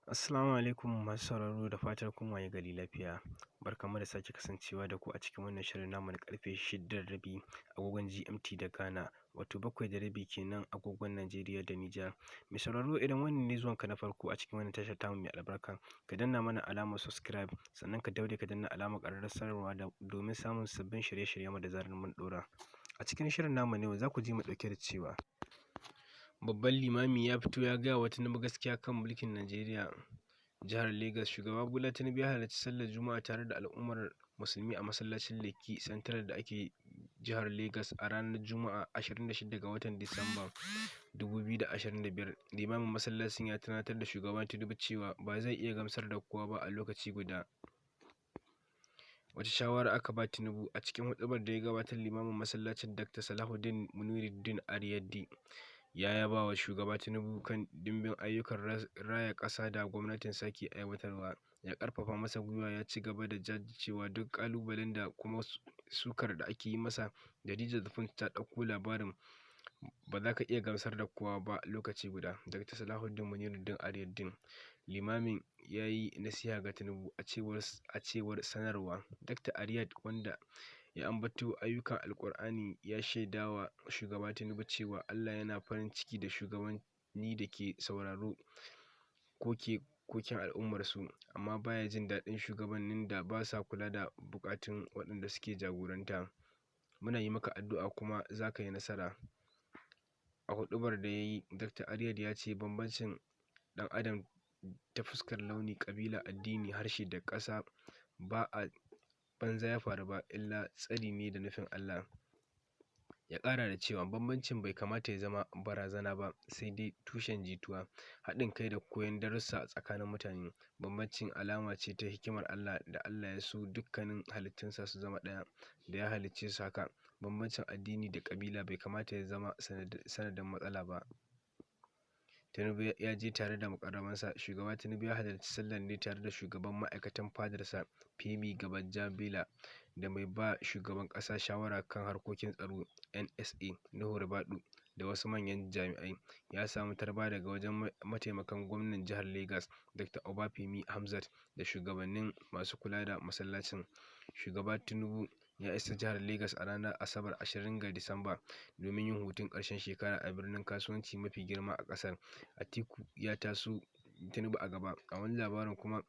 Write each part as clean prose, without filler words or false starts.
Assalamu alaikum masu sauraro, da fatar kun waye gari lafiya. Barkanmu da sake kasancewa da ku a cikin wannan shirin namu na karfe 6:30 agogon GMT da Ghana, wato 7:30 kenan agogon Najeriya da Nijar. Mai sauraro, idan wannan ne zuwanka na farko a cikin wannan tashar tamu mai albarka, ka danna mana alamar subscribe, sannan ka daure ka danna alamar ƙararrawar sanarwa domin samun sabbin shirye-shiryenmu da zarar mun ɗora. A cikin shirin namu na yau za ku ji mu ɗauke da cewa babban limami ya fito ya gaya wa Tinubu gaskiya kan mulkin Najeriya. Jihar Legas, Shugaba Bola Tinubu ya halarci sallar Juma'a tare da al'ummar musulmi a masallacin Lekki Central da ke jihar Legas a ranar Juma'a 26 ga watan Disamba 2025. Limamin masallacin ya tunatar da Shugaba Tinubu cewa ba zai iya gamsar da kowa ba a lokaci guda. Wace shawara aka ba Tinubu? A cikin huɗubar da ya gabatar, limamin masallacin Dr. Salahuddin Muniruddin Ariyaddi ya yaba wa Shugaba Tinubu kan ɗimbin ayyukan raya ƙasa da gwamnatinsa ke aiwatarwa. Ya ƙarfafa masa gwiwa ya ci gaba da jajircewa duk ƙalubalen da kuma sukar da ake yi masa. Jaridar The Punch ta ɗauko labarin "Ba za ka iya gamsar da kowa ba lokaci guda". Dr. Salahuddin Muniruddin Ariyadin, limamin, ya yi nasiha ga Tinubu, a cewar sanarwa. Dr. Ariyad, wanda ya ambato ayoyin Alkur'ani, ya shaida wa Shugaba Tinubu cewa Allah yana farin ciki da shugabanni da ke sauraron koke-koken al'ummarsu, amma ba ya jin daɗin shugabannin da ba sa kula da buƙatun waɗanda suke jagoranta. "Muna yi maka addu'a kuma za ka yi nasara." A huɗubar da ya yi, Dr. Ariyad ya ce bambancin ɗan adam ta fuskar launi, ƙabila, addini, harshe da ƙasa ba a banza ya faru ba, illa tsari ne da nufin Allah. Ya ƙara da cewa bambancin bai kamata ya zama barazana ba, sai dai tushen jituwa, haɗin kai da koyon darussa a tsakanin mutane. Bambancin alama ce ta hikimar Allah, da Allah ya so dukkanin halittunsa su zama ɗaya da ya halicce su haka. Bambancin addini da ƙabila bai kamata ya zama sanadin matsala ba. Tinubu ya je tare da muƙarrabansa. Shugaba Tinubu ya halarci sallar ne tare da shugaban ma'aikatan fadarsa Femi Gbajabiamila da mai ba shugaban ƙasa shawara kan harkokin tsaro (NSA) Nuhu Ribadu da wasu manyan jami'ai. Ya samu tarba daga wajen mataimakin gwamnan jihar Legas Dr. Obafemi Hamzat da shugabannin masu kula da masallacin. Shugaba Tinubu ya isa jihar Legas a ranar Asabar 20 ga Disamba domin yin hutun ƙarshen shekara a birnin kasuwanci mafi girma a ƙasar. Atiku ya taso Tinubu a gaba. A wani labarin kuma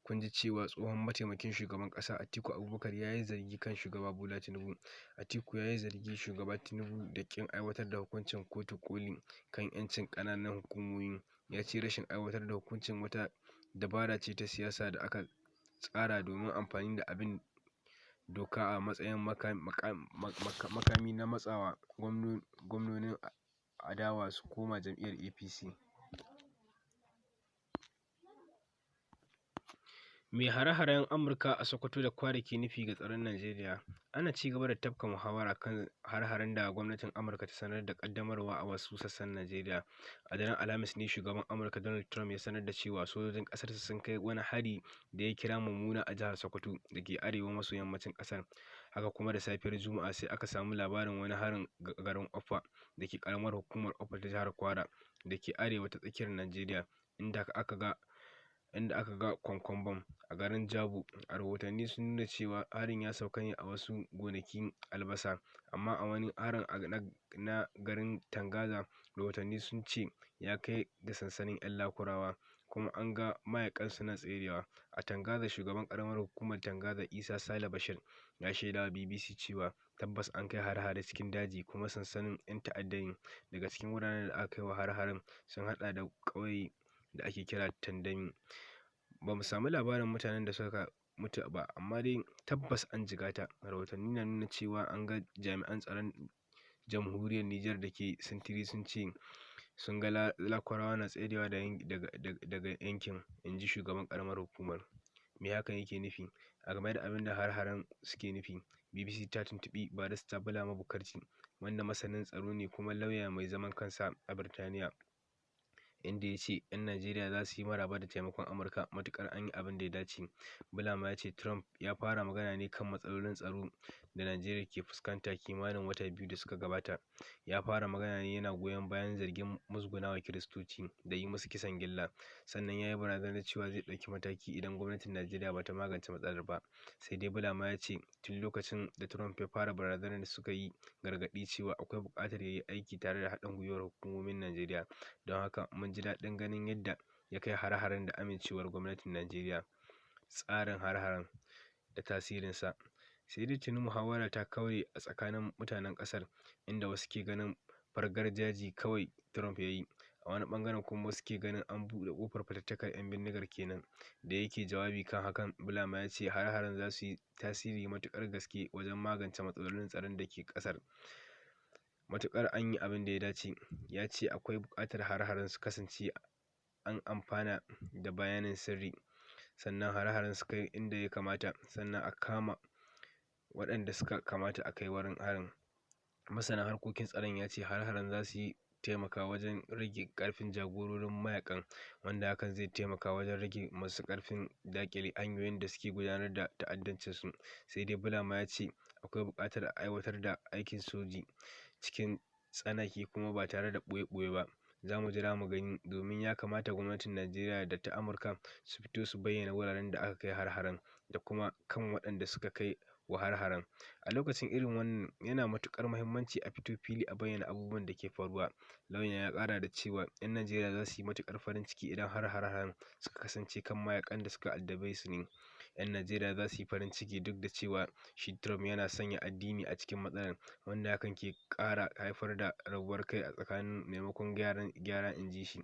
kun ji cewa tsohon mataimakin shugaban ƙasa Atiku Abubakar ya yi zargi kan Shugaba Bola Tinubu. Atiku ya yi zargi Shugaba Tinubu da ƙin aiwatar da hukuncin Kotun Koli kan 'yancin ƙananan hukumomi. Ya ce rashin aiwatar da hukuncin wata dabara ce ta siyasa da aka tsara domin amfani da abin doka a matsayin makami na matsawa gwamnonin adawa su koma jam'iyyar APC. Me hare-haren Amurka a Sokoto da Kwara ke nufi ga tsaron Najeriya? Ana ci gaba da tafka muhawara kan hare-haren da gwamnatin Amurka ta sanar da ƙaddamarwa a wasu sassan Najeriya. A daren Alhamis ne Shugaban Amurka Donald Trump ya sanar da cewa sojojin ƙasarsa sun kai wani hari da ya kira mummuna a jihar Sokoto da ke arewa maso yammacin ƙasar. Haka kuma da safiyar Juma'a sai aka samu labarin wani harin garin Offa da ke ƙaramar hukumar Offa ta jihar Kwara da ke arewa ta tsakiyar Najeriya, inda aka ga kwankwan bam a garin Jabo. A rahotanni sun nuna cewa harin ya sauka ne a wasu gonakin albasa, amma a wani harin na garin Tangaza, rahotanni sun ce ya kai ga sansanin 'yan Lakurawa, kuma an ga mayakan suna tserewa. A Tangaza, shugaban ƙaramar hukumar Tangaza Isa Sale Bashir ya shaidawa BBC cewa tabbas an kai hare-hare cikin daji kuma sansanin 'yan ta'adda ne. Daga cikin wuraren da aka kai wa hare-haren sun haɗa da ƙauye da ake kira Tandami. "Ba mu samu labarin mutanen da suka mutu ba, amma dai tabbas an jikata. Rahotanni na nuna cewa an ga jami'an tsaron jamhuriyar Nijar da ke sintiri sun ce sun ga Lakurawa na tserewa daga yankin, in ji shugaban ƙaramar hukumar. Me hakan yake nufi? A game da abin da hare-haren suke nufi, BBC ta tuntuɓi Barista Bulama Bukarti, wanda masanin tsaro ne kuma lauya mai zaman kansa a Birtaniya. Inda ya ce 'yan Najeriya za su yi maraba da taimakon Amurka matuƙar an yi abin da ya dace. Bulama ya ce Trump ya fara magana ne kan matsalolin tsaro da Najeriya ke fuskanta kimanin wata 2 da suka gabata. Ya fara magana ne yana goyon bayan zargin musgunawa Kiristoci da yi musu kisan gilla. Sannan ya yi barazanar cewa zai ɗauki mataki idan gwamnatin Najeriya ba ta magance matsalar ba. Sai dai Bulama ya ce tun lokacin da Trump ya fara barazanar suka yi gargaɗi cewa akwai buƙatar ya yi aiki tare da haɗin gwiwar hukumomin Najeriya. Don haka mun ji daɗin ganin yadda ya kai hare-haren da amincewar gwamnatin Najeriya. Tsarin hare-haren da tasirinsa. Sai dai tuni muhawara ta kaure a tsakanin mutanen ƙasar, inda wasu ke ganin fargar jaji kawai Trump ya yi. A wani ɓangaren kuma wasu ke ganin an buɗe ƙofar fatattakar 'yan bindigar kenan. Da yake jawabi kan hakan, Bulama ya ce hare-haren za su yi tasiri matuƙar gaske wajen magance matsalolin tsaron da ke ƙasar, matuƙar an yi abin da ya dace. Ya ce akwai buƙatar hare-haren su kasance an amfana da bayanan sirri, sannan hare-haren su kai inda ya kamata, sannan a kama waɗanda suka kamata a kai wurin harin. Masanin harkokin tsaron ya ce hare-haren za su yi taimaka wajen rage ƙarfin jagororin mayakan, wanda hakan zai taimaka wajen rage masu ƙarfin daƙile hanyoyin da suke gudanar da ta'addancinsu. Sai dai Bulama ya ce akwai buƙatar a aiwatar da aikin soji cikin tsanaki kuma ba tare da ɓoye-ɓoye ba. Za mu jira mu gani, domin ya kamata gwamnatin Najeriya da ta Amurka su fito su bayyana wuraren da aka kai hare-haren da kuma kan waɗanda suka kai wa hare-haren. A lokacin irin wannan yana matuƙar muhimmanci a fito fili a bayyana abubuwan da ke faruwa. Lauyan ya ƙara da cewa 'yan Najeriya za su yi matuƙar farin ciki idan har hare-haren suka kasance kan mayakan da suka addabe su ne. 'Yan Najeriya za su yi farin ciki duk da cewa shi Trump yana sanya addini a cikin matsalar, wanda hakan ke ƙara haifar da rabuwar kai a tsakanin maimakon gyara, in ji shi.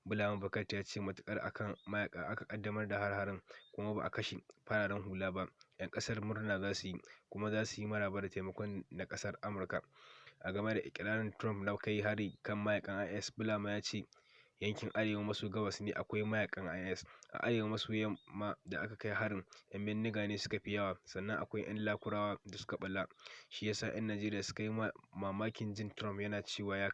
Bulama Bukarti ya ce matuƙar akan mayaka aka ƙaddamar da hare-haren kuma ba a kashe fararen hula ba, 'yan ƙasar murna za su yi kuma za su yi maraba da taimakon na ƙasar Amurka. A game da iƙirarin Trump na kai hari kan mayakan IS, Bulama ya ce yankin arewa maso gabas ne akwai mayakan IS. A arewa maso yamma da aka kai harin, 'yan bindiga ne suka fi yawa, sannan akwai 'yan lakurawa da suka ɓulla. Shi ya sa 'yan Najeriya suka yi mamakin jin Trump yana cewa ya kai